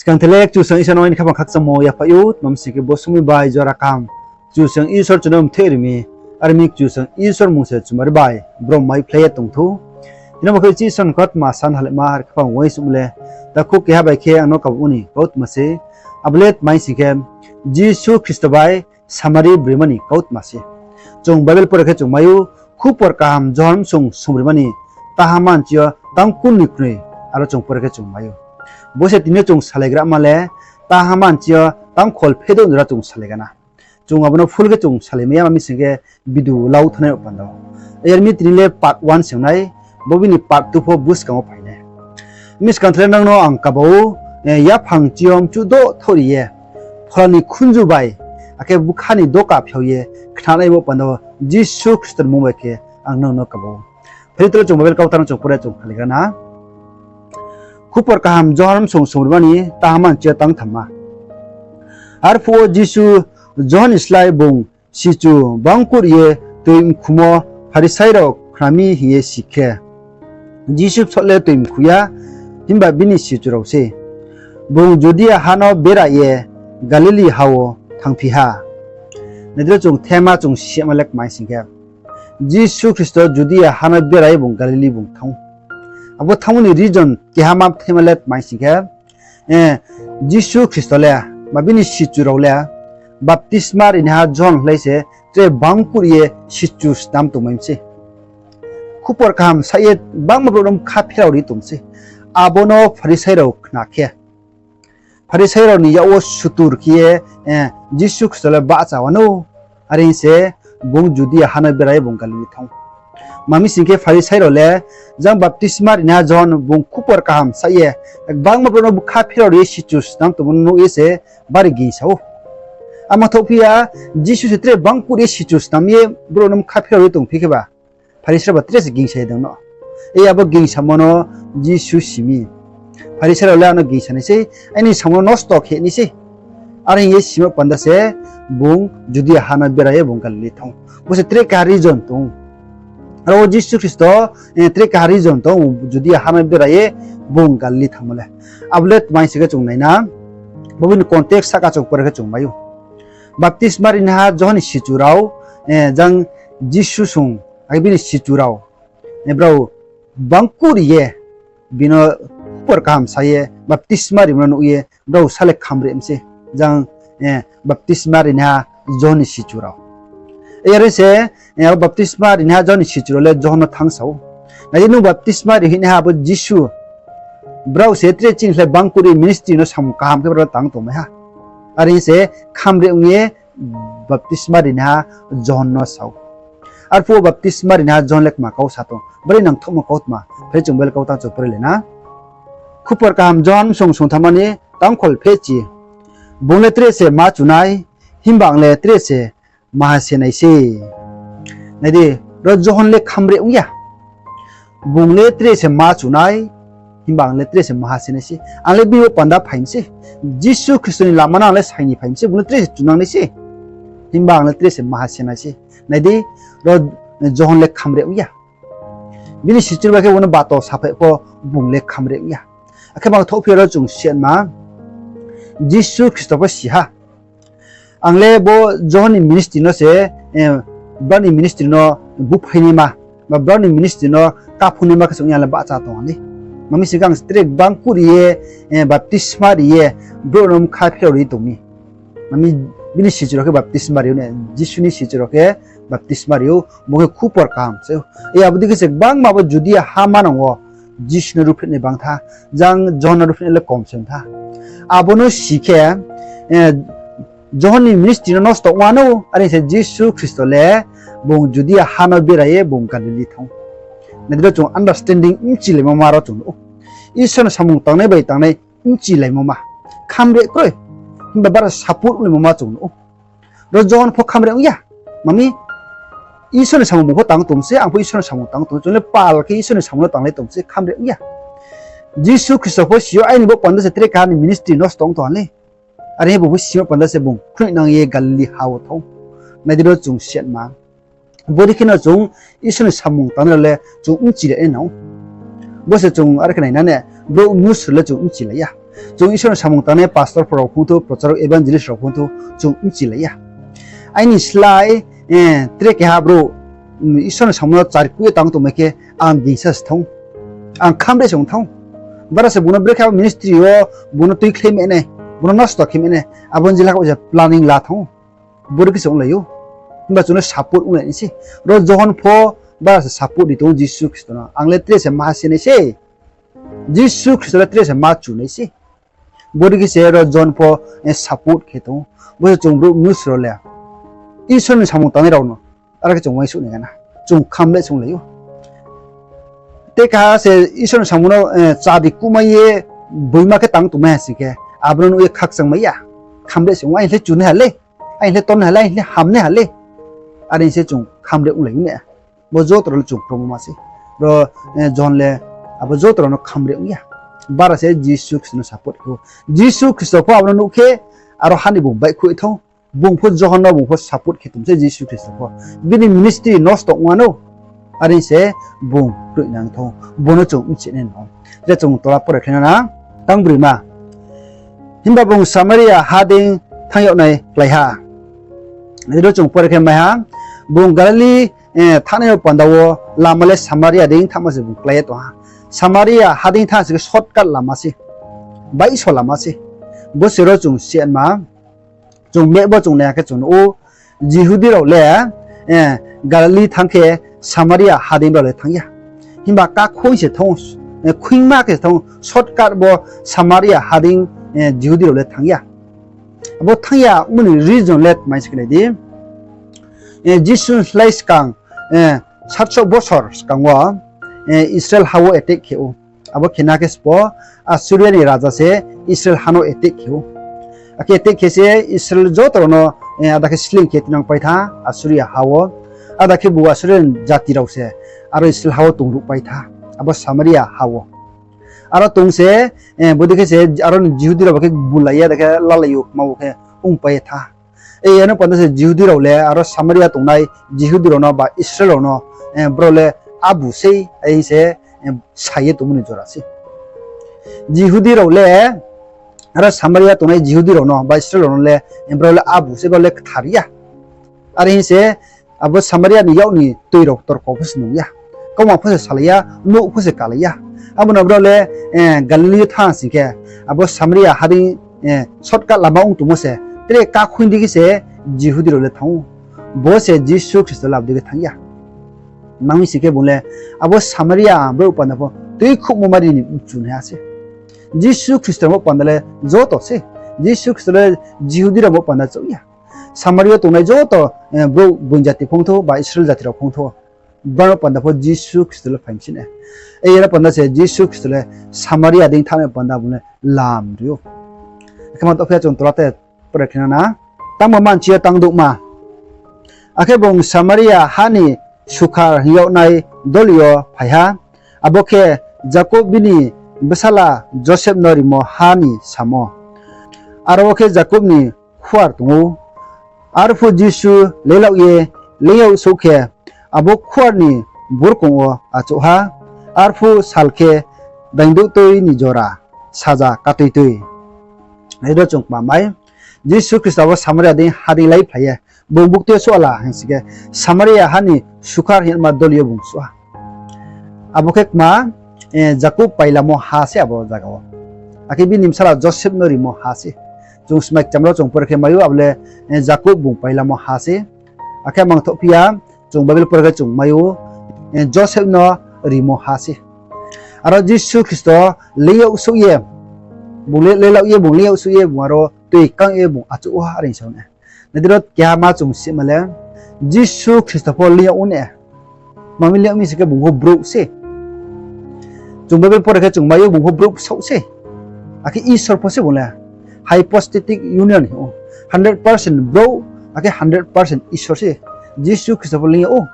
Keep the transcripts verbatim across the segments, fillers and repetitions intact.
Skang the le Kchusoyang Isor no aini khaphang khakchangmo yaphaih ou, tma mi sing khe bo somoing bai jora kaham Kchusoyang Isor chung no mtheh ri mi, are mi Kchusoyang Isor mmung se chumari bai brom maiphlai ye tong thou. Tini bo khe Isor ni kautma san halaima are khaphang uaingsouhmo le, takhu keha bai khe ang no kabo ni kautma se, abo le tma mi sing khe, Jisu Khristo bai Samari broima ni kautma se. Chung Bible pore khe chung mai ou, Khupor Kaham Johon bsung sungbrima ni taha manchi yo tang kurnoi knoi, aro chung pore khe chung mai ou. Bo se tini yo chung salaigrama le, taha manchi yo tang kholpheh douh jora chung salaigra na. Chung abo no full khe chung salaimai ya, tma mi sing khe video lau thanngnai rao panda wo. Yar mi tini le part one se ong nai, bo bini part two pho buskang wo phai nai. Mi skang the le nang no ang kabo ou, yaphang chi yo mchuh doh thaoh ri ye, phola ni khunju bai, akhe bkha ni doka phiao ye khnanai bo panda wo Jisu Khristo ni mmung bai khe ang nang no kabo ou. Phai di tele chung Bible kautang no chung pore chung salaigra na. Khupor Kaham Johon bsung sungbrima ni taha manchi yo tang thamma. Arphuh wo Jisu Johon ni slái bung sichu bangkuh ri ye toi mkhumo Pharisai rao khna mi hing ye si khe, Jisu bsaoh le toi mkhu ya, himba bini sichu rao sei. Bung Judia ha no bera ye Galili ha wo thanngphi ha. Nai di, chung thema chung sima le tma mi sing khe, Jisu Khristo Judia ha no bera ye bung Galili bung thanng ou. Abo thanngmo ni reason keha ma thema le tma mi sing khe, Jisu Khristo le, ba bini sichu rao le, baptisma rinaiha Johon hlai se tre bangkuh ri ye sichu snam tongmai mi sei. Khupor kaham sa ye gbangma brouh no bkha pherao ri tong sei. Abo no Pharisai rao khna khe, Pharisai rao ni yak wo sutur khe ye, Jisu Khristo le bahcha wanou, are hing se bung Judia ha no bera ye bung Galili thanng ou. Tma mi sing khe Pharisai rao le, jang baptisma rinaiha Johon bung khupor kaham sa ye, gbangma brouh no bkha pherao ri ye sichu snam tongmo no nuh ye se bari gingsa ou. Ama thohphi ya, Jisu se tre bangkuh ri ye sichu snam ye brouh no bkha pherao ri tongphi kheba, Pharisai rao ba tre se gingsa ye dong no. Abo gingsamo no Jisu si mi. Pharisai rao le ano gingsa nai sei, aini samung no nosto khe nai sei. Are hing ye simo panda se bung Judia ha no bera ye bung Galili thanng ou. Bo se tre kaha reason tong ou. Aro wo Jisu Khristo, tre kaha reason tong ou, Judia ha no bera ye bung Galili thanngmo le. Abo le tma mi sing khe chung nai na, bo bini context sahka chung pore khe chung mai ou. Baptisma rinaiha Johon ni sichu rao, jang Jisu song, akhe bini sichu rao, brao bangkuh ri ye, bini khupor kaham sa ye, baptisma rimo no nuh ye, brao sa le khamreh mi sei, jang, baptisma rinaiha Johon ni sichu rao. Are se, baptisma rinaiha Johon ni sichu rao le Johon no thanngsa ou. Nai di, nung baptisma ri hinaiha abo Jisu, brao se tre chini khlai bangkuh ri ministry no samung kaham khe brao tang tongmai ha. Are se khamreh ong ye baptisma rinaiha Johon no sa ou. Arphuh wo baptisma rinaiha Johon le kma kau sa tong, bari nangthouhmo kautma, phai chung Bible kautang chung pore le na. Khupor kaham Johon bsung sungthamma ni tang kholphehchi. Bung le tre se ma chu nai, himba ang le tre se maha se nai sei. Nai di, ro Johon le khamreh ong ya. Bung le tre se ma chu nai, himba ang le tre se maha se nai sei. Ang le bini bo panda phai mi sei. Jisu Khristo ni lama no ang le sai ni phai mi sei. Bung le tre se chunang nai sei, himba ang le tre se maha se nai sei. Nai di, ro Johon le khamreh ong ya. Bini sichu rao bai khe bo no bato saphai pho bung le khamreh ong ya. Akhe bang thohphi ro chung sima, Jisu Khristo pho si ha. Ang le bo Johon ni ministry no se, brao ni ministry no buphainaima, ba brao ni ministry no kaphungnaima khe se ong ya le bahcha tong ha ni. Tma mi sing khe ang tre bangkuh ri ye, baptisma ri ye, brouh no bkha pherao ri tong mi. Tma mi, bini sichu rao khe baptisma ri ou, Jisu ni sichu rao khe baptisma ri ou, bo khe khupor kaham se. Abo dei khe se gbangma bo Judia ha manang wo Jisu no ruhphreh nai bangtha, jang Johon no ruhphreh nai le kom se ong tha. Abo no si khe, Johon ni ministry no nosto ong wanou, are se Jisu Khristo le bung Judia ha no bera ye bung Galili thanng ou. Nai di, ro chung understanding bchilaimo ma ro chung nuh ou. Isor ni samung tangnai bai tangnai bchilaimo ma. Khamreh kroi, himba bara support onglaimo ma chung nuh ou. Ro Johon pho khamreh ong ya. Tma mi, Isor ni samung bung pho tang tong se, ang pho Isor ni samung tang tong se, chung le pal khe Isor ni samung no tanglai tong se, khamreh ong ya. Jisu Khristo pho si ou, aini bo panda se tre kaha ni ministry nosto ong tong ha le. Are he bung pho simo panda se bung khnuhnang ye Galili ha wo thanng ou. Nai di, ro chung sima. Bodei khe no chung Isor ni samung tangnai rao le chung bchilai nai nang ou. Bo se chung are khe nai na ne, brouh mnusu le chung bchilai ya. Chung Isor ni samung tangnai pastor rao phungthou, prochar evangelist rao phungthou, chung bchilai ya. Aini slái, eh, tre keha brouh, mm, Isor ni samung no charkuh ye tang tongmai khe ang gingsa se thanng ou. Ang khamre se ong thanng ou. Bara se bung no brekhe abo ministry yo, bung no tuikhlai mai nai, bung no nosto khe mai nai, abo ni jila kha se planning la thanng ou. Bodei khe se onglai ou. Himba chung no support onglai nai se. Ro Johon pho bara se support ri tong ou Jisu Khristo no. Ang le tre se ma se nai se. Jisu Khristo le tre se ma chu nai se. Bodei khe se ro Johon pho, eh, support khe tong ou. Bo se chung brouh mnusu rao le Isor ni samung tangnai rao no. Aro khe chung uaingsouh nai gana. Chung khamle se onglai ou. Te keha se Isor ni samung no, eh, chadi kumai ye boima khe tang tongmai ha sing khe, abo no nuh ye khakchangmai ya. Khamle se ong, aini le chunaiha le, aini le tonnaiha le, aini le hamnaiha le. Are se chung khamre onglai ou ne. Bo joto rao le chung promo ma se. Ro, eh, Johon le abo joto rao no khamre ong ya. Bara se Jisu Khristo no support khe ou. Jisu Khristo pho abo no nuh khe, aro ha ni bung baihkhouh ye thanng ou. Bung pho Johon no bung pho support khe tong se Jisu Khristo pho. Bini ministry nosto ong wanou. Are se bung kroihnang thanng ou. Bo no chung bchi nai no. Je chung tola pore khe na na. Tang broima. Himba bung Samaria ha dei thanng yag nai klái ha. Ro chung pore khe mai ha. Bung Galili, eh, thanngnai yo panda wo lama le Samaria dei thanngma se bung klái ye tong ha. Samaria ha dei thanng se khe shortcut lama se. Baiso lama se. Bo se ro chung sianma. Chung map bo chung nai khe chung nuh ou, Jihudi rao le, eh, Galili thanng khe Samaria ha dei brao le thanng ya. Himba kakhoing se thanng, eh, khoingma khe se thanng, shortcut bo Samaria ha dei, eh, Jihudi rao le thanng ya. Abo thanng ya ongmo ni reason le tma se khe nai di. Eh, Jisu slái skang, eh, satso bosor skang wo, eh, Israel ha wo attack khe ou. Abo khe na khe sbo Assuria ni raja se Israel ha no attack khe ou. Akhe attack khe se Israel joto rao no, eh, ada khe sleing khe tinang pai tha Assuria ha wo. Ada khe bu Assuria ni jati rao se aro Israel ha wo tongruh pai tha. Abo Samaria ha wo. Aro tong se, eh, bodei khe se aro ni Jihudi rao ba khe bulai ye ada khe lalai ou kma wo khe ongpai ye tha. Ei ano panda se Jihudi rao le aro Samaria tongnai Jihudi rao no ba Israel rao no, eh, brao le abu sei, ei se, eh, sa ye tongmo ni jora sei. Jihudi rao le, aro Samaria tongnai Jihudi rao no ba Israel rao no le, eh, brao le abu sei, brao le kthar ya. Are hing se, abo Samaria ni yak ni tui rao torko pho se nung ya. Kauma pho se salai ya, nouh pho se kalai ya. Abo no brao le, eh, Galili yo thanng sing khe, abo Samaria ha dei, eh, shortcut lama ong tongmo se, tre kakhoing di khe se Jihudi rao le thanng ou. Bo se Jisu Khristo le abo dei khe thanng ya. Nang mi sing khe bung le, abo Samaria brouh panda pho tuikhouhmo mari ni mchu nai ha se. Jisu Khristo rao bo panda le joto se. Jisu Khristo le Jihudi rao bo panda chouh ya. Samaria tongnai joto, eh, brouh bung jati phungthou ba Israel jati rao phungthou. Brao panda pho Jisu Khristo le phaimsi nai. Ei aro panda se Jisu Khristo le Samaria dei thanng ni panda bung le lam ri ou. Akhe ma tongphi ya chung tola te pore khe na na. Tangmo manchi yo tangdouhma. Akhe bung Samaria ha ni Sukhar hing yagnai doli yo phai ha. Abo khe Jakob bini bsala Joseph no rimo ha ni samo. Aro wo khe Jakob ni khuar tong ou. Arphuh Jisu leilaoh ye leing yag souh khe, abo khuar ni burkong wo achouh ha. Arphuh sal khe daingdouhtui ni jora, saja katuitui. Aro chung kma mai, Jisu Khristo abo Samaria dei ha dei lai phai ye, bung buktui souh la hing sing khe, Samaria ha ni Sukhar hingma doli yo bung souh ha. Abo khe kma, eh, Jakob pailamo ha se abo zaga wo. Akhe bini bsala Joseph no rimo ha se. Chung smai kcham rao chung pore khe mai ou, abo le, eh, Jakob bung pailamo ha se. Akhe mangthohphi ya, chung Bible pore khe chung mai ou, eh, Joseph no rimo ha se. Aro Jisu Khristo leing yag souh ye, bung le, leilaoh ye bung leing yag souh ye, bung aro tui kang ye bung achouh ha are sa ou ne. Nai di ro keha ma chung sima le, Jisu Khristo pho leing yag ou ne. Tma mi leing yag mi sing khe bung pho brouh se. Chung Bible pore khe chung mai ou bung pho brouh bsaoh se. Akhe Isor pho se bung le. Hypostatic union hing ou. Hundred percent brouh, akhe hundred percent Isor se. Jisu Khristo pho leing yag ou.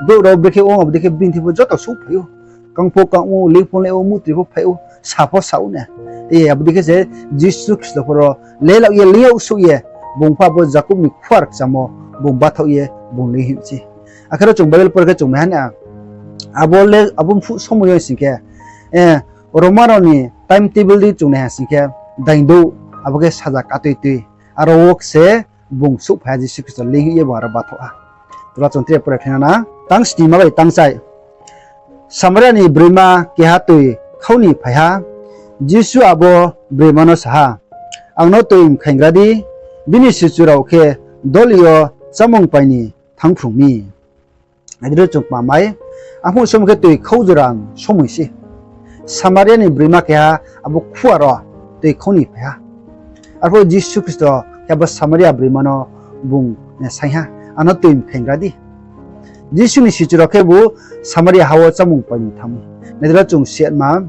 Brouh rao brekhe ong, abo dei khe bini thing pho joto souhphai ou. Kang pho kang ou, leing pho leing ou, muhtri pho phai ou, sa pho sa ou ne. E, abo dei khe se Jisu Khristo pho ro leilaoh ye, leing yag souh ye, bung pho abo Jakob ni khuar kchamo bung bathaoh ye bung leing hing se. Akhe ro chung Bible pore khe chung mai ha na. Abo le, abo phuh somoi yo sing khe, eh, Roma rao ni time table dei chung nai ha sing khe, daingdouh, abo khe saja katoitoi. Aro wo se bung souhphai ha, Jisu Khristo leing ye bung aro bathoh ha. Tola chung tre pore khe na na. Tang snima bai tang chai. Samaria ni broima keha toi khau ni phai ha. Jisu abo broima no sa ha, Ang no toi mkhainggra di. Bini sichu rao khe doli yo chámung pai ni thanngphrung mi. Nai di ro chung kma mai, arphuh somoi khe toi khau jora somoi se. Samaria ni broima keha abo khuar wo toi khau ni phai ha. Arphuh Jisu Khristo khe abo Samaria broima no bung, eh, saing ha, Ang no toi mkhainggra di. Jisu ni sichu rao khebu Samaria ha wo chámung pai ni thanng mi. Nai di ro chung siatma,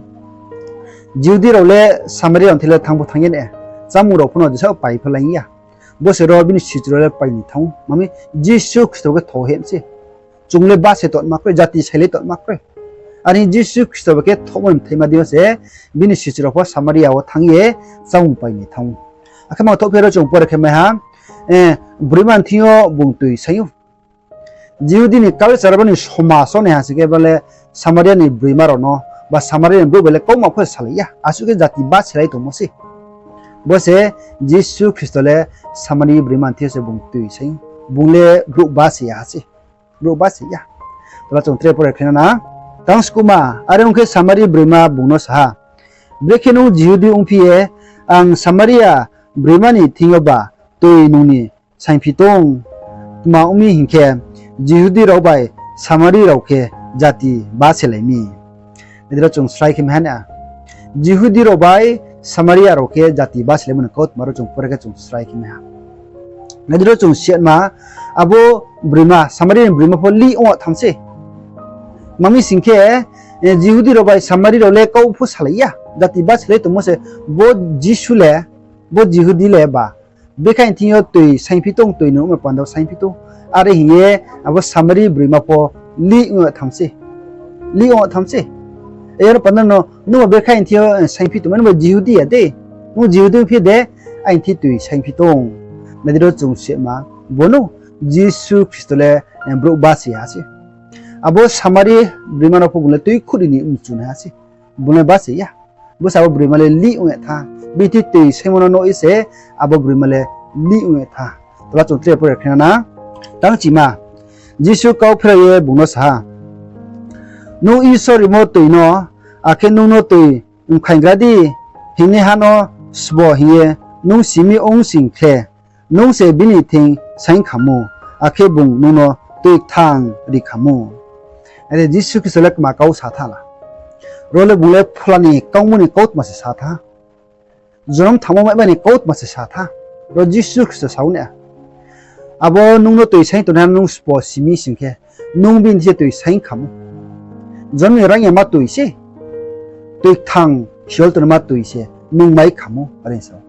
Jihudi rao le Samaria rao ni thing le thanng pho thanng ye ne, chámung rao pho no jesa pai pho lai ya. Bo se ro bini sichu rao le pai ni thanng ou. Mami Jisu Khristo khe thoh hem se. Chung le ba se tongma kroi, jati sai le tongma kroi. Are Jisu Khristo bai khe thohmo ni mthaima di yo se bini sichu rao pho Samaria wo thanng ye chámung pai ni thanng ou. Akhe ma thoh phi ro chung pore khe mai ha, eh, broima ni thing yo bung toi saing ou. Jihudi ni culture bo ni somaj wo nai ha se khe bo le Samaria ni broima rao no, ba Samaria ni brouh bai le kauma pho salai ya, asuh khe jati ba se lai tongmo se. Bo se Jisu Khristo le Samaria broima ni thing yo se bung toi saing ou, bung le brouh ba se ya ha se. Brouh ba se ya. Tola chung tre pore khe na na. Tang skuhma, are ong khe Samaria broima bung no sa ha, Brekhe nung Jihudi ongphi ye ang Samaria broima ni thing yo ba toi nung ni saingphi tong? Tma ong mi hing khe, Jihudi rao bai Samari rao khe jati ba se lai mi. Nai di ro chung srai khe mai ha na. Jihudi rao bai Samaria rao khe jati ba se laimo ni kautma ro chung pore khe chung srai khe mai ha. Nai di ro chung siatma, abo broima, Samari ni broima pho lih ong tham se. Mami sing khe, eh, Jihudi rao bai Samari rao le kau pho salai ya, jati ba se lai tongmo se, bo Jisu le, bo Jihudi le ba, brekhe aini thing yo toi saingphi tong, toi nung ongmo panda saingphi tong. Are hing ye abo Samari broima pho lih ong tham se. Lih ong tham se. Aro panda no, nungba brekhe aini thing yo, eh, saingphi tong, nungba Jihudi ya de. Nung Jihudi ongphi de, aini thing toi saingphi tong. Nai di ro chung siatma, bo no Jisu Khristo le, eh, brouh ba se ya se. Abo Samari broima no pho bung le tuikhouh ri ni mchu nai ha se. Bung le ba se ya. Bo se abo broima le lih ong ye tha. Bini thing toi saingmo no nuh ye se abo broima le lih ong ye tha. Tola chung tre pore khe na na. Tang chima, Jisu kau pherao ye bung no sa ha, Nung Isor rimo toi no, akhe nung no toi mkhainggra di, hingnaiha no sbo hing ye nung si mi ong sing khe, nung se bini thing saing kham ou, akhe bung nung no toi kthang ri kham ou. Are Jisu Khristo le kma kau sa tha la. Ro le bung le Phola ni kaungmo ni kautma se sa tha. Jonom thangmo maima ni kautma se sa tha. Ro Jisu Khristo sa ou na. Abo nung no toi saing tongnaiha nung sbo si mi sing khe, nung bini thing se toi saing kham ou. Jonom ni raing yama toi se, toi kthang khiol tongnaima toi se nung mai kham ou, are sa ou.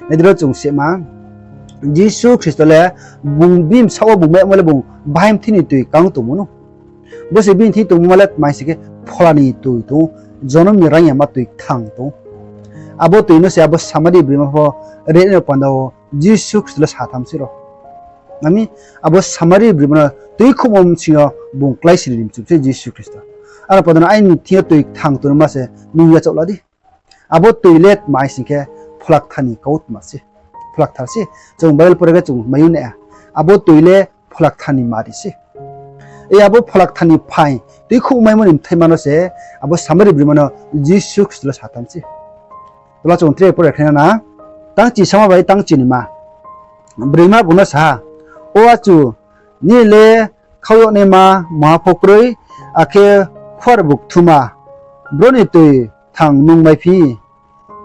Nai di ro chung sima, Jisu Khristo le bung bini bsaoh wo bung maimo le bung bahai mthi ni toi kang tongmo nou. Bo se bini thing tongmo le tma hing sing khe Phola ni toi tong ou, jonom ni raing yama toi kthang tong ou. Abo toi no se abo Samari broima pho reni no panda wo Jisu Khristo le sa tham se ro. Mami, abo Samari broima no tuikhouhmo bsing yo bung klái siri ri mchu se Jisu Khristo. Aro panda no aini thing yo toi kthang tongnaima se nung yachaoh la di. Abo toi le tma hing sing khe Phola Kthar ni kautma se. Phola Kthar se. Chung Bible pore khe chung mai ou na. Abo toi le Phola Kthar ni mari se. E abo Phola Kthar ni phaing tuikhouh maimo ni mthaima no se abo Samari broima no Jisu Khristo le sa tham se. Tola chung tre pore khe na na. Tang chisama bai tang chinima. Broima bung no sa ha, O achu, nini le khau yagnaima mungha pho kroi, akhe khuar bu kthuma, bro ni toi kthang nung maiphi?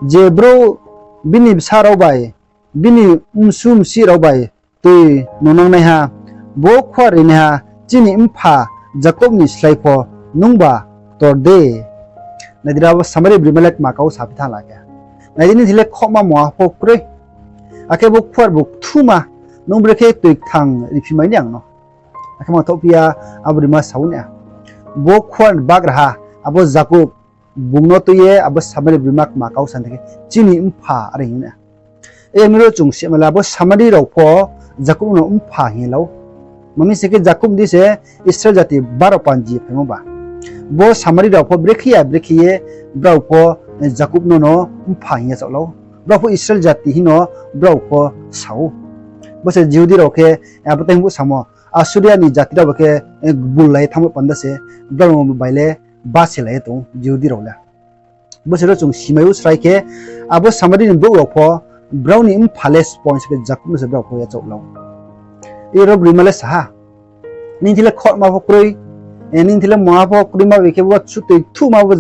Je brouh bini bsa rao bai, bini bsu bsih rao bai toi nungnangnaiha, bo khuar rinaiha chini mpha Jakob ni slái pho nungba ktor de. Nai di ro, abo Samari broima le kma kau saphi tha la khe. Nai di, nini thing le khohma mungha pho kroi, akhe bo khuar bu kthuma, nung brekhe toi kthang riphi mai ni ang no? Akhe mangthouhphi ya, abo broima sa ou na. Bo khuar bagraha, abo Jakob, bung no tui ye abo Samari broima kma kau sa ni khe, chini mpha are hing ou na. E mi ro chung sima le abo Samari rao pho Jakob no mpha hing ye la ou. Mami sing khe Jakob di se Israel jati baro panji phaimo ba. Bo Samari rao pho brekhe ya brekhe ye brao pho Jakob no no mpha hing ye chaoh la ou. Brao pho Israel jati hing no brao pho sa ou. Bo se Jihudi rao khe, abo tei phuh samo, Assuria ni jati rao ba khe, gbullai ye thanngmo panda se, brao bai le baselai ye tong ou Jihudi rao le. Bo se ro chung simai ou srai khe, abo Samari ni brouh rao pho, brao ni mpha le spo hing se khe Jakob no se brao pho yachaoh la ou. Aro broima le sa ha, nini thing le khorma pho kroi, nini thing le mungha pho kroima bai khe bo su toi kthuma bo,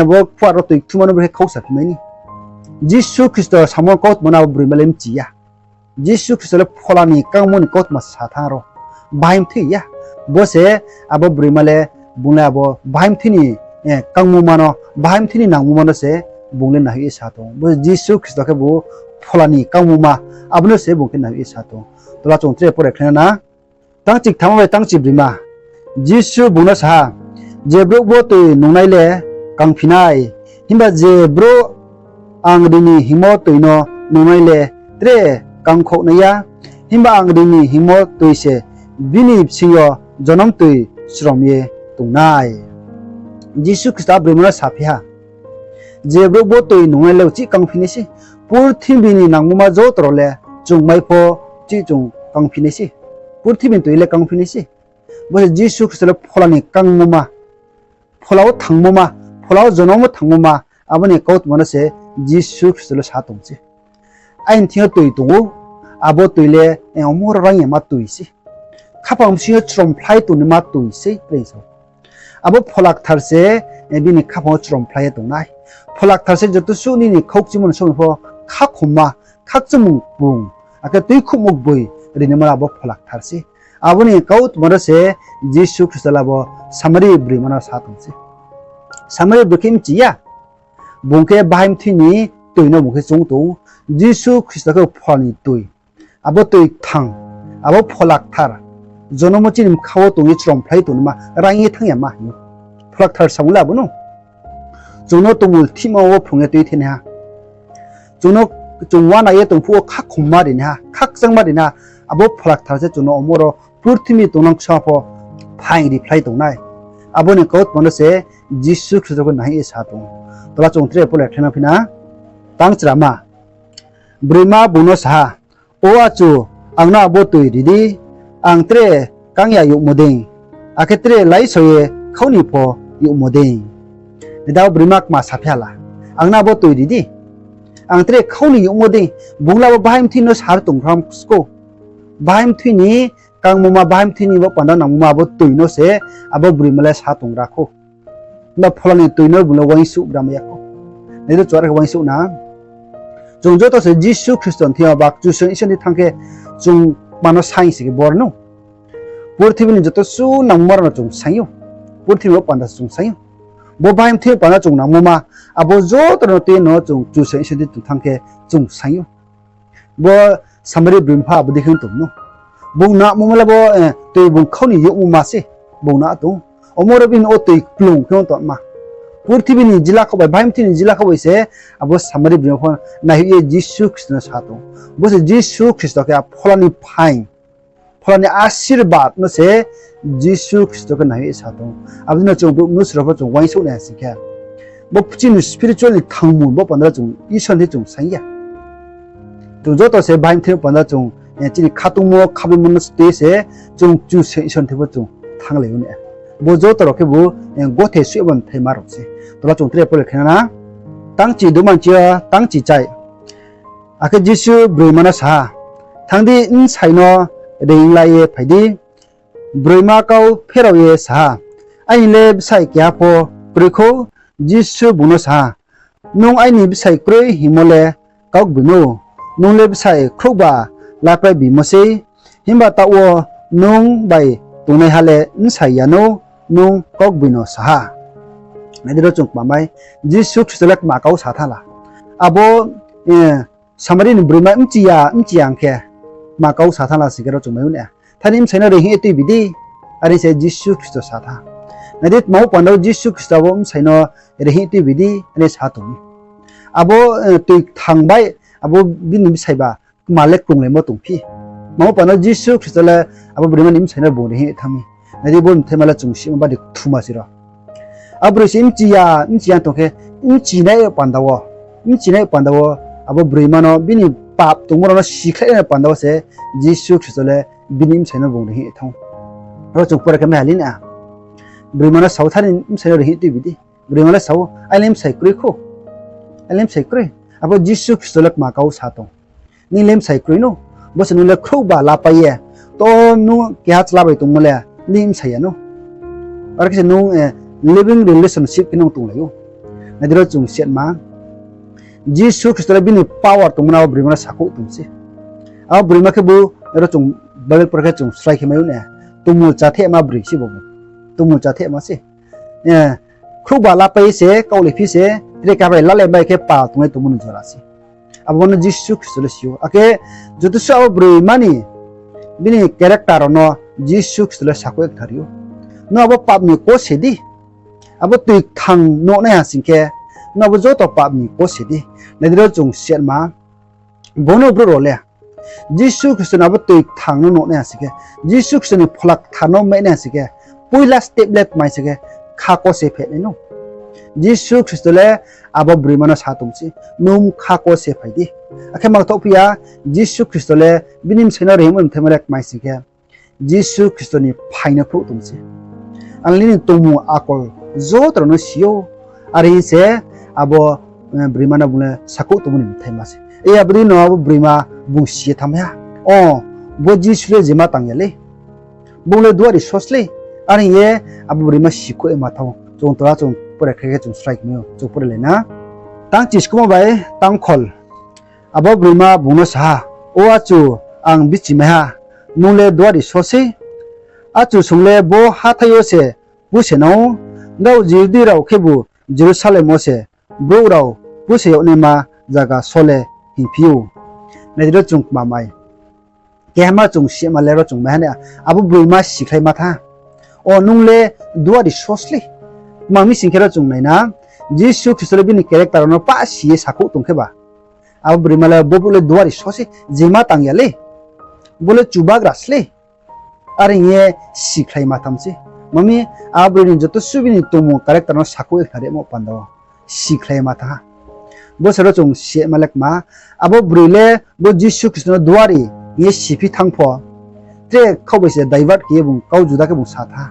bo phuar rao toi kthuma no bo khe khausa phimai ni. Jisu Khristo samo kautma no abo broima le mchi ya. Jisu Khristo le Phola ni kangmo ni kautma sa thanng ro, bahai mthui ya. Bo se abo broima le, bung le abo bahai mthui ni kangmoma no, bahai mthui ni nangmoma no se bung le naihoih ye sa tong ou. Bo Jisu Khristo khebu Phola ni kangmoma, abo no se bung khe naihoih ye sa tong ou. Tola chung tre pore khlai na, tangchi kthama bai tangchi broima. Jisu bung no sa ha, Je brouh bo toi nungnai le kangphi nai, himba je brouh ang ri ni hingmo toi no nungnai le tre kangkhouh nai ya, himba ang ri ni hingmo toi se bini bsing yo jonom toi srom ye tong nai. Jisu Khristo a broima no saphi ha, Je brouh bo toi nungnai le uchih kangphi nai se. Purthimbi ni nangmoma joto rao le chung mai pho uchih chung kangphi nai se. Purthimbi ni toi le kangphi nai se. Bo se Jisu Khristo le Phola ni kangmoma, Phola wo thangmoma, Phola wo jonom wo thangmoma, abo ni kautma no se Jisu Khristo le sa tong se. Aini thing yo toi tong ou, abo toi le, omo ro raing yama toi se. Khaphang bsing yo chromkhlai tongnaima toi se, tre sa ou. Abo Phola Kthar se, bini khaphang wo chromkhlai ye tongnai. Phola Kthar se joto suh nini khaukchimo ni somoi pho khakhomma, khakchangmung kbung, akhe tuikhouhmo gboi rinaima abo Phola Kthar se. Abo ni kautma no se Jisu Khristo le abo Samari broima no sa tong se. Samari broi khe mchi ya. Bung khe bahai mthui ni toi no bung khe choung tong ou. Jisu Khristo khe Phola ni toi. Abo toi kthang, abo Phola Kthar, jonom wo chini bkha wo tong ye chromkhlai tongnaima, raing ye thanng yama hing ou. Phola Kthar samung le abo no. Chung no tongmung thihma wo phrung ye tuithenaiha. Chung no, chung uana ye tong phuh wo khakhomma rinaiha, khakchangma rinaiha, abo Phola Kthar se chung no omo ro purthimbi tongnang ksa pho phaing riphlai tongnai. Abo ni kautma no se Jisu Khristo khe naihoih ye sa tong ou. Tola chung tre pore khlai na phi na, tangchrama. Broima bung no sa ha, O achu, ang no abo toi ri di, ang tre kang ya youhmo dei, akhe tre laisao ye khau ni pho youhmo dei. Dao broima kma saphi ha la, Ang no abo toi ri di, ang tre khau ni youhmo dei. Bung le abo bahai mthui no sar tongphram skou. Bahai mthui ni kangmoma, bahai mthui ni bo panda nangmoma abo toi no se abo broima le sa tongra khou. Himba Phola ni toi no bung le uaingsouh bramai ya khou. Nai di, chuar khe uaingsouh na. Chung joto se Jisu Khristo ni thing yo ba Kchusoyang Isor ni thing thanng khe chung kma no saing si khe bor no. Purthimbi ni joto suh nangmoma rao no chung saing ou. Purthimbi bo panda se chung saing ou. Bo bahai mthui panda chung nangmoma, abo joto no tui no chung Kchusoyang Isor ni thing thanng khe chung saing ou. Bo Samari broi mpha abo dei khe tong no. Bung nangmoma le bo, toi bung khau ni youhmoma se bung nang tong. Omo ro bini o toi kplung khe tongma. Purthimbi ni jila khaoh bai, bahai mthui ni jila khaoh bai se abo Samari broi mpha naihoih ye Jisu Khristo no sa tong. Bo se Jisu Khristo khe a Phola ni phaing, Phola ni asirbad no se Jisu Khristo khe naihoih ye sa tong. Abo dei no chung brouh mnusu rao pho chung uaingsouh nai ha sing khe, bo chini spiritual ni thangmung bo panda chung Isor ni chung saing ya. Chung joto se bahai mthui panda chung, chini khatungmo khabaimo no tui se chung Kchusoyang Isor ni thing pho chung thannglai ou na. Bo joto rao khebu gothe suh ye bo mthaima rao se. Tola chung tre pore khe na, tangchi dumanchi yo tangchi chai. Akhe Jisu broima no sa ha, Thanng di, bsai no reinglai ye phai di. Broima kau pherao ye sa ha, Aini le bsai keha pho kroi khou. Jisu bung no sa ha, Nung aini bsai kroi hingmo le kaugboino. Nung le bsai khrouhba lapai bimo sei, himba taoh wo nung bai tongnaiha le bsai ya no, nung kaugboino sa ha. Nai di ro chung kma mai, Jisu Khristo le kma kau sa thanng la. Abo Samari ni broima mchi ya, mchi ya ong khe, kma kau sa thanng la sing khe ro chung mai ou na. Thanng di, bsai no reinghoih ye tuibi di, are se Jisu Khristo sa thanng. Nai di, tma wo panda wo Jisu Khristo abo bsai no reinghoih ye tuibi di, are sa tong mi. Abo toi kthang bai abo bini bsai ba kma le krunglaimo tongphi. Tma wo panda wo Jisu Khristo le abo broima ni bsai no bung reinghoih ye thanng mi. Nai di, bo mthaima le chung sima bade kthuma si ro. Abo broi se mchi ya, mchi ya tong khe, mchinai panda wo, mchinai panda wo Abo broima no bini pap tongmo rao no sikhlai nai panda wo se Jisu Khristo le bini bsai no bung rihih thanng ou. Aro chung pore khe mai ha le na. Broima no sao tha, ni bsai no rihih tuibi di. Broima le sao, aini le bsai kroi khou. Aini le bsai kroi. Abo Jisu Khristo le kma kau sa tong. Nini le bsai kroi nou. Bo se nung le khrouhba lapai ye. To nung keha chla bai tongmo le nini bsai ya nou. Aro khe se nung living relationship khe nung tonglai ou. Nai di ro chung siatma. Jisu Khristo le bini power tongmo no abo broima no sakhouh tong se. Abo broima khebu aro chung Bible por khe chung srai khe mai ou na. Tongmung chathehma broi se bo. Tongmung chathehma se. Khrouhba lapai se, kaohlai phi se, tre khe bai lalai bai khe pal tonglai tongmo ni jora se. Abo no Jisu Khristo le si ou. Akhe joto suh abo broima ni bini character rao no Jisu Khristo le sakhouh kthar ou. Nung abo pap ni kose di. Abo toi kthang nuh nai ha sing khe, nung abo joto pap ni kose di. Nai di ro chung siatma. Bo no brouh rao le Jisu Khristo ni abo toi kthang no nuh nai ha sing khe, Jisu Khristo ni phola kthar no mai nai ha sing khe, poila step le tmai sing khe, kha kose phai nai nou. Jisu Khristo le abo broima no sa tong se, nung kha kose phai di. Akhe mangthoh phi ya, Jisu Khristo le bini bsai no rihimo ni bthaima le tmai sing khe, Jisu Khristo ni phaing no phruh tong se. Ang nini tongmung akol joto rao no si ou. Are hing se abo broima no bung le sakhouh tongmo ni bthaima se. Abo dei no abo broima bung si ye thanngmai ha. O, bo Jisu le jema tang ya le. Bung le duari so slei. Are hing ye abo broima sikhouh ye ma thanng ou. Chung tora chung pore khe khe chung srai khe mai ou, chung pore lai na. Tang chiskoumo bai tangkhol. Abo broima bung no sa ha, O achu, ang bichimai ha, nung le duari so sei. Achu song le bo hathái yo se puse nang ou, nrao Jihudi rao khebu Jerusalem wo se brouh rao puse yag naima zaga so le hingphi ou. Nai di ro chung kma mai. Kehama chung sima le ro chung mai ha na, abo broima sikhlaima tha. O nung le duari so slei. Tma mi sing khe ro chung nai na, Jisu Khristo le bini character rao no pah si ye sakhouh tong khe ba, abo broima le bo brouh le duari so sei, jema tang ya le. Bo le chubagra slei. Are hing ye sikhlaima tham sei. Tma mi, abo broi ni joto suh bini tongmung character no sakhouh ye khnarimo panda wo sikhlaima tha ha. Bo se ro chung sima le kma, abo broi le bo Jisu Khristo no duari hing ye siphi thanng pho, tre kau bai se divert khe ye bung kau juda khe bung sa tha.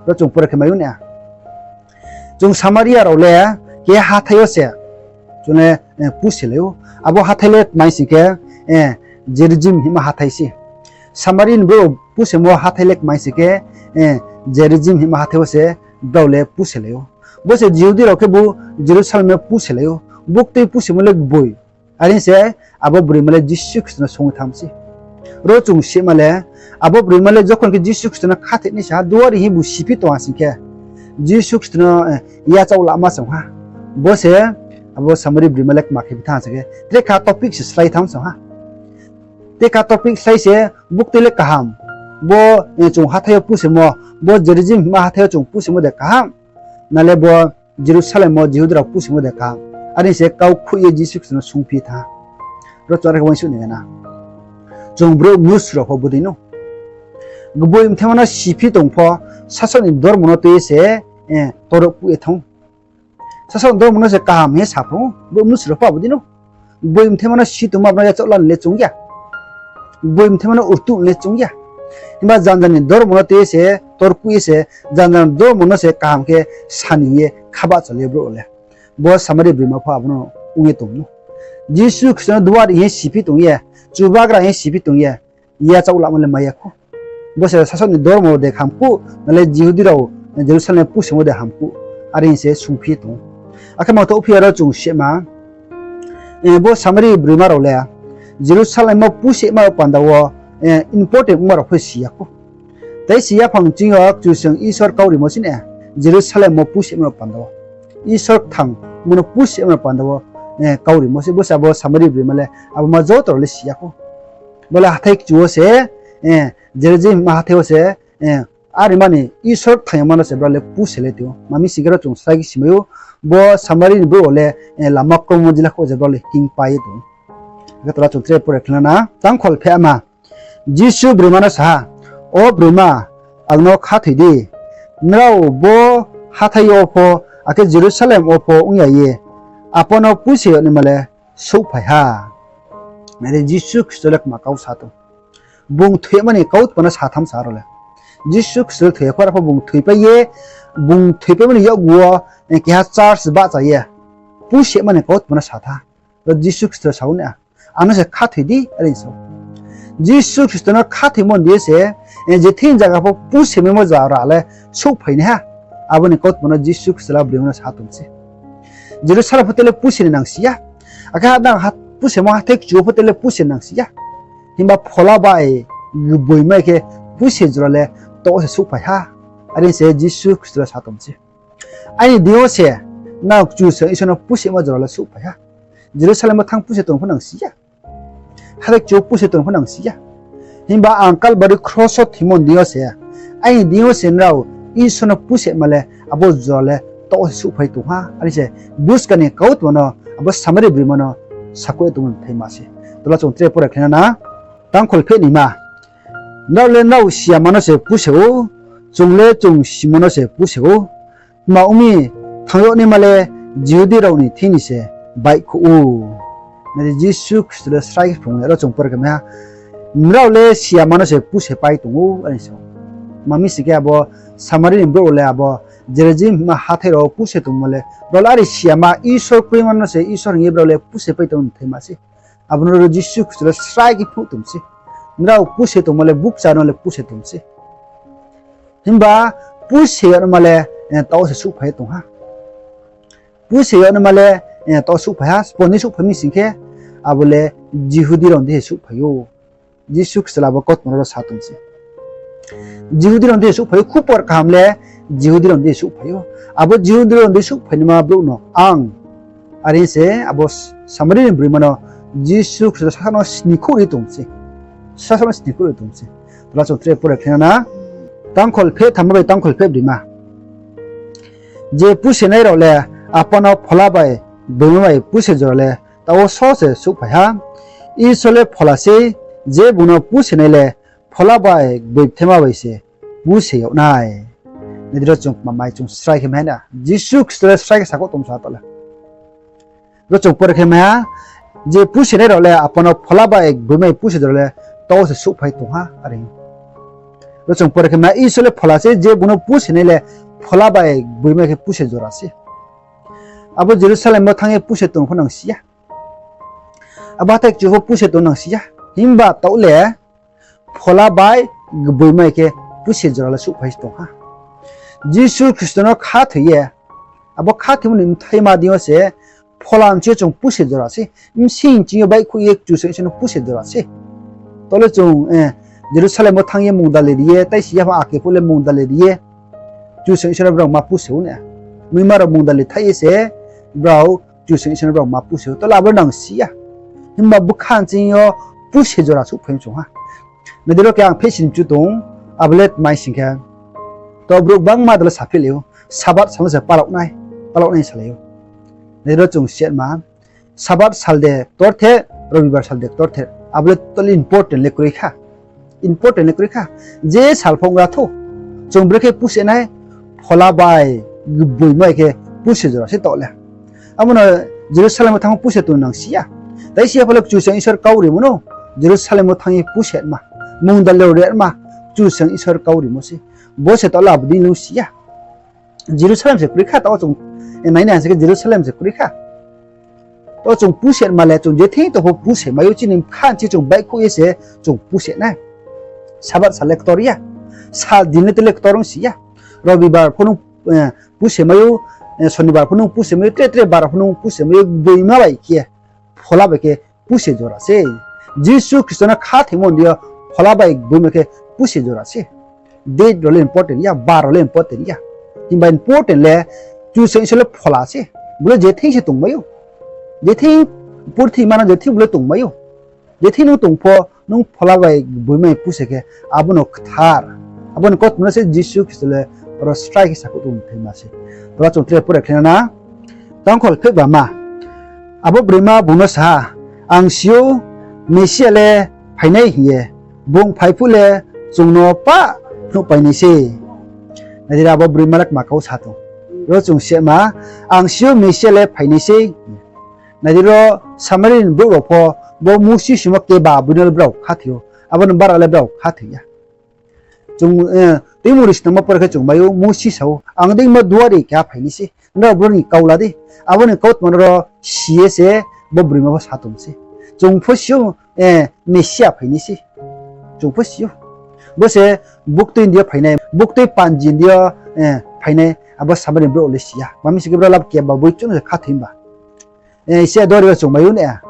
Ro chung pore khe mai ou na. Chung Samaria rao le keha hathái yo se chung le puselai ou. Abo hathái le tmai sing khe, Gerizim hingma hathái se. Samari ni brouh pusemo hathái le tmai sing khe, Gerizim hingma hathái wo se brao le puselai ou. Bo se Jihudi rao khebu Jerusalem no puselai ou. Buktui pusemo le gboi. Are se abo broima le Jisu Khristo no song ye thanng sei. Ro chung sima le, abo broima le jokhon khe Jisu Khristo no khathoi nai sa ha, duari hing bung siphi tong ha sing khe, Jisu Khristo no yachaoh lama se ong ha. Bo se abo Samari broima le kma khe phi thanng sing khe, tre kha topic se slái thanng se ong ha. Tre kha topic slái se, buktui le kaham. Bo chung hathái yo pusemo, bo Gerizim hingma hathái yo chung pusemo de kaham, na le bo Jerusalem wo Jihudi rao pusemo de kaham. Are se kau khuih ye Jisu Khristo no sungphi tha. Ro chung are khe uaingsouh ni ya na. Chung brouh mnusu rao pho bodei no. Gboi mthaima no siphi tong pho, sasaoh ni dormo no tui ye se torkuh ye thanng ou. Sasaoh ni dormo no se kaham hing ye sa phrung ou, brouh mnusu rao pho bodei no. Gboi mthaima no si tongma abo no yachaoh la ni le choung ya. Gboi mthaima no rtuh ni le choung ya. Himba janja ni dormo no tui ye se, torkuh ye se, janja ni dormo no se kaham khe sa ni ye khabahcha le brouh rao le. Bo Samari broima pho abo no ong ye tong nou. Jisu Khristo no duari hing ye siphi tong ye, chubagra hing ye siphi tong ye, yachaoh lamo le mai ya khou. Bo se sasaoh ni dormo de hamkuh, na le Jihudi rao Jerusalem pusemo de hamkuh. Are hing se sungphi tong ou. Akhe mangthoh phi ya ro chung sima, bo Samari broima rao le Jerusalem wo pusema panda wo important ongma rao pho si ya khou. Tai si yaphang ching yo Kchusoyang Isor kaurimo sei na, Jerusalem wo pusema panda wo. Isor kthang mo no pusema panda wo kaurimo sei, bo se abo Samari broima le abo ma joto rao le si ya khou. Bo le hathái kchu wo se, Gerizim hingma hathái wo se, are mani Isor kthang yama no se brao le puselai tong ou. Tma mi sing khe ro chung srai khe simai ou, bo Samari ni brouh rao le lama kromo jila khou se brao le hingpai ye tong ou. Akhe tora chung tre pore khe na, tangkhol phehma. Jisu broima no sa ha, O broima, ang no khathoi di. Nrao bo hathái yo pho, akhe Jerusalem wo pho ong ya ye, apa no puise yag naima le souhphai ha. Nai di, Jisu Khristo le kma kau sa tong. Bung thoima ni kautma no sa tham sa aro le. Jisu Khristo le thoi ya pho, arphuh bung thoipai ye, bung thoipaimo ni yakgu wo, eh, keha church bahcha ye, pusehma ni kautma no sa tha. Ro Jisu Khristo sa ou na, ano se khathoi di, are sa ou. Jisu Khristo no khathoimo ni deing yo se, eh, je thing zaga pho pusemaimo zaga rao le souhphai nai ha. Abo ni kautma no Jisu Khristo le abo broi no sa tong se. Jerusalem pho te le puse ni nang si ya. Akhe ha nang ha pusemo hathái kchu wo pho te le puse ni nang si ya. Himba phola bai gboimai khe puse jora le taoh se souhphai ha. Are se Jisu Khristo le sa tong se. Aini deing yo se nrao Kchusoyang Isor no pusemo jora le souhphai ha. Jerusalem wo thanng puse tong pho nang si ya. Hathái kchu wo puse tong pho nang si ya. Himba ang Kalbari kros wo thimo ni deing yo se, aini deing yo se nrao Isor no pusema le abo jora le taoh se souhphai tong ha. Are se buskang ni kautma no abo Samari broima no sakhouh ye tongmo ni thaima se. Tola chung tre pore khe na na. Tangkhol pheh nima. Nrao le nrao siyama no se puse ou, chung le chung simo no se puse ou. Tma ong mi, thanng yag naima le Jihudi rao ni thing ni se baihkhouh ou. Nai di, Jisu Khristo le srai khe phrung ye ro chung pore khe mai ha, nrao le siyama no se pusepai tong ou, are sa ou. Tma mi sing khe abo Samari ni brouh rao le abo Jerusalem ma hathái rao puse tongmo le, brao le are siyama Isor kroima no se Isor hing ye brao le pusepai tong ni thaima se. Abo no ro Jisu Khristo le srai khe phnuh tong se. Nrao puse tongmo le bukcha no le puse tong se. Himba puse yag naima le, eh, taoh se souhphai ye tong ha. Puse yag naima le, eh, taoh souhphai ha, sbo ni souhphai mi sing khe, abo le Jihudi rao ni deing se souhphai ou. Jisu Khristo le abo kautma no ro sa tong se. Jihudi rao ni deing se souhphai ou, khupor kaham le Jihudi rao ni deing se souhphai ou. Abo Jihudi rao ni deing se souhphai naima brouh no ang, are se abo Samari ni broima no Jisu Khristo sasa no snikhouh ri tong se. Sasa no snikhouh ri tong se. Tola chung tre pore khe na na. Tangkhol pheh thamma bai tangkhol pheh brima. Je pusenai rao le apa no phola bai gboima bai puse jora le taoh wo so se souhphai ha. Isor le phola sei, je bung no pusenai le phola bai gboithema bai se puse yag nai. Nai di, ro chung kma mai chung srai khe mai ha na. Jisu Khristo le srai khe sakhouh tong sa to le. Ro chung pore khe mai ha, je pusenai rao le apa no phola bai gboima bai puse jora le taoh wo se souhphai tong ha, are. Ro chung pore khe mai ha, Isor le phola sei, je bung no pusenai le phola bai gboima khe puse jora sei. Abo Jerusalem wo thanng ye puse tong pho nang si ya. Abo hathái kchu pho puse tong nang si ya. Himba taoh le phola bai gboima khe puse jora le souhphai se tong ha. Jisu Khristo no khathoi ye, abo khathoimo ni bthaima deing yo se phola ni thing yo chung puse jora sei. Bsing ching yo baihkhouh ye Kchusoyang Isor no puse jora sei. Taoh le chung, eh, Jerusalem wo thanng ye mungdali ri ye, taisi ya pho ake phuh le mungdali ri ye Kchusoyang Isor no brao ma puse ou na. Muima rao mungdali thaih ye se brao Kchusoyang Isor no brao ma puse ou. Taoh le abo nang si ya. Himba bkha ni ching yo puse jora souhphai mi chung ha. Nai di, ro khe ang pheh sini chu tong, abo le tma mi sing khe, to brouh gbangma dole saphi lai ou, Sabath sal no se palauh nai, palauh nai salai ou. Nai di, ro chung siyatma, Sabath sal de ktorther, Robibar sal de ktorther, abo le totally important le kroi kha. Important le kroi kha. Je sal pho ong ra thou, chung brekhe puse nai, phola bai gboima khe puse jora se taoh le. Abo no Jerusalem wo thanng puse tong nang si ya. Taisi ya pho le Kchusoyang Isor kau rimo no Jerusalem wo thanng ye puse ma, mungdali ri ma, Kchusoyang Isor kau rimo se. Bo se taoh le abo dei lung si ya. Jerusalem se kroi kha, taoh chung, eh, nai nai se khe Jerusalem se kroi kha. Taoh chung puse ma le chung je thing to pho puse mai ou, chini bkha ni ching chung baihkhouh ye se chung puse nai. Sabath sal le ktor ya. Sal din le te le ktor ong si ya. Robibar pho nung, eh, puse mai ou, eh, Sonibar pho nung puse mai ou, tre tre bar pho nung puse mai ou, gboima bai khe, phola bai khe puse jora sei. Jisu Khristo no khathoimo ni deing yo phola bai gboima khe puse jora sei. Date rao le important ya, bar rao le important ya. Himba important le Kchusoyang Isor le phola se. Bo le je thing se tongmai ou. Je thing purthima no je thing bo le tongmai ou. Je thing nung tong pho, nung phola bai gboima puse khe, abo no kthar. Abo ni kautma no se Jisu Khristo le ro srai khe sakhouh tong thaima se. Tola chung tre pore khe na na. Tangkhol pheh bama. Abo broima bung no sa ha, ang si ou, Mesia le phainai hing ye, bung phai phuh le chung no pah phnuhpai nai sei. Nai di, abo broima le kma kau sa tong. Ro chung siyatma, ang si ou, Mesia le phainai sei. Nai di ro, Samari ni brouh rao pho bo Mousi soimo keba boi no le brao khathoi ou, abo ni bara le brao khathoi ya. Chung, eh, Tuimung ri snammo por khe chung mai ou, Mousi sa ou, ang deingmo duari keha phainai se, nrao bro ni kau la di. Abo ni kautma no ro si ye se bo broima pho sa tong se. Chung pho si ou, eh, Mesia phainai se. Chung pho si ou. Bo se buktui ni deing yo phainai, buktui panji ni deing yo, eh, phainai, abo Samari ni brouh le si ya. Tma mi sing khe brao le keba boi chung no se khathoi ba. Eh, se duari yo chung mai ou na.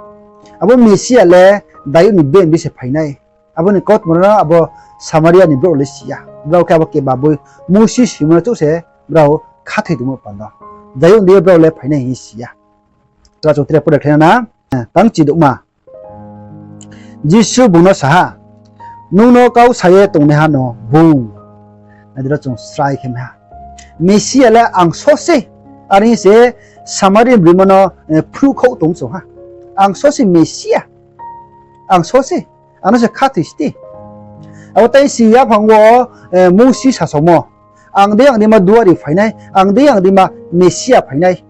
Abo Mesia le Dayud ni bem bi se phainai. Abo ni kautma no abo Samaria ni brouh le si ya. Brao khe abo keba boi Mousi soimo no chouh se brao khathoi tongmo panda. Dayud ni deing yo brao le phainai hing si ya. Chla chung tre pore khlai na, eh, tang chidouhma. Jisu bung no sa ha, Nung no kau sa ye tongnaiha no bung. Nai di ro chung srai khe mai ha. Mesia le ang so se. Are hing se Samari broima no, eh, phruhkhouh tong song ha. Ang so se Mesia. Ang so se. Ang no se khathoi sdi. Abo tai si yaphang wo, eh, Mousi sasaomo. Ang dei ang deima duari phainai, ang dei ang deima Mesia phainai.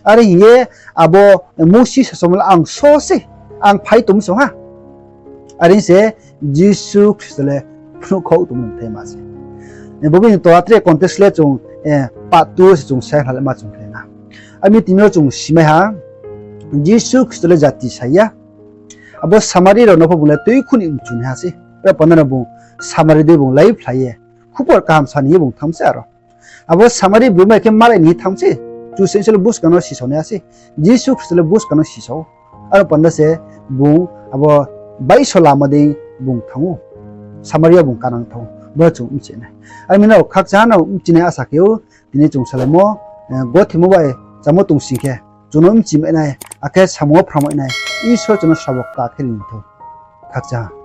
Are hing ye abo Mousi sasaomo le ang so se, ang phai tong song ha. Are hing se Jisu Khristo le phnuhkhouh tongmo ni thai ma se. Eh, bo bini tola tre context le chung, eh, part two se chung sa ye khlai ma chung khe na. Ami tini yo chung simai ha, Jisu Khristo le jati sa ya. Abo Samari rao no pho bung le tuikhouh ni mchu naiha se. Aro panda no bung Samari dei bung laiphlai ye khupor kaham sa ni ye bung thanng se aro. Abo Samari broima khe malai ni thanng se. Kchusoyang Isor le buskang no sisao naiha se. Jisu Khristo le buskang no sisao ou. Aro panda se bung abo baiso lama dei bung thanng ou. Samaria bung kanang thanng ou. Bo chung bchi nai. Are mi no khakchang no bchi nai asa khe ou. Tini chung salaimo, eh, gothimo bai chámo tong sing khe, chung no bchi mai nai, akhe samung wo phrang mai nai, Isor chung no srabo kta khe ri thou. Khakchang.